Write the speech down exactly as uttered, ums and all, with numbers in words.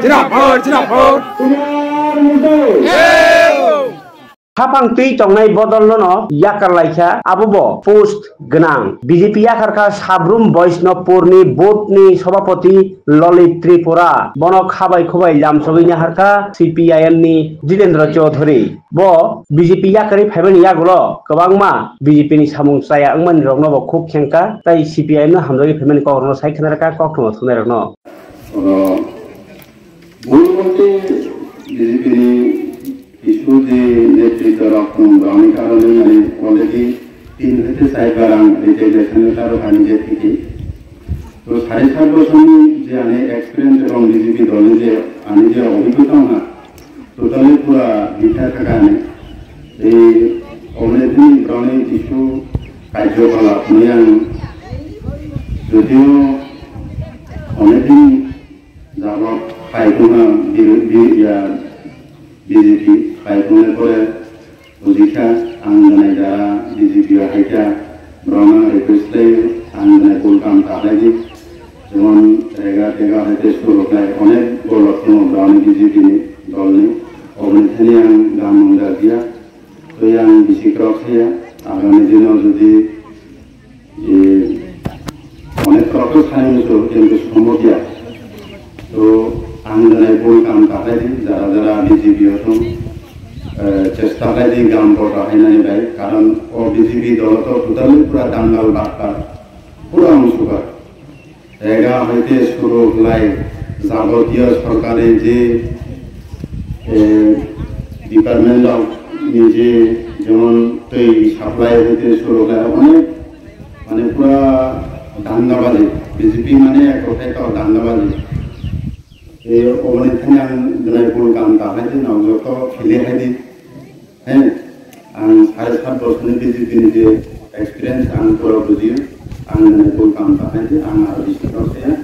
Jinapur, Jinapur. Khapang twi tongnai bodolno no yakar laikha, abo bo post gwnang. B J P yakar kha Sabrum Boisnopurni booth ni sobhapoti Lolit Tripura. Bono khabai khubai lamsogwi naharkha C P I M ni Jitendra Chaudhary. Bo B J P yakarwi phaimani yagulo kwbangma B J P ni samung chaya wngmani rokno bo khuk khengkha, tei C P I M no hamjagwi phaimani kokrokno sai khna rwkha, koktwma thumnai rokno. Oro bhul bolte B J P ni kisu je netritto rok tong, borokni karone mane already tin hoite char bar ang resignation letter o ani je thiki. To sare sat bochorni je ani experience ebong B J P dolni je ani je obhiggota wngkha, totally pura mitha thaka ani. Ei oboni thani borokni kisu karjokalap ni ang jotio onek din jabot khai tongma bi-, bi-, ya, B J P khai tongnai pore bujikha, ang gwnai jara B J P o haikha, borokno request khlaio, ang gwnai bul kam ta khlai di. Jemon rega tega hai tei suru khlai onek borok tongo borokni B J P ni dolni, oboni thani ang gam mung dak ya. Tei ang bisi kwrwk saya, agami dino jodi je onek kwrwk khe sanani muchungo, kintu somok ya. To ang gwnai bul kam ta khlai di, jara jara B J P o thung, eh, chesta khlai di gam bota hainani bai, karon o B J P dolo to totally pura dangal bakar, pura wngsuka. Rega hoite suru khlai jabotiyo sorkari je, eh, department rok ni je jemon twi supply hoite suru khlai onek mane pura dandabaji, B J P mane ek kothai to dandabaji. Ei oboni thani ang gwnai bul kam ta hai di, nok joto khili hai di. He, ang sare sat bochorni B J P ni je experience ang pura bujio, ang gwnai bul kam ta hai di, ang aro bisi kok saya,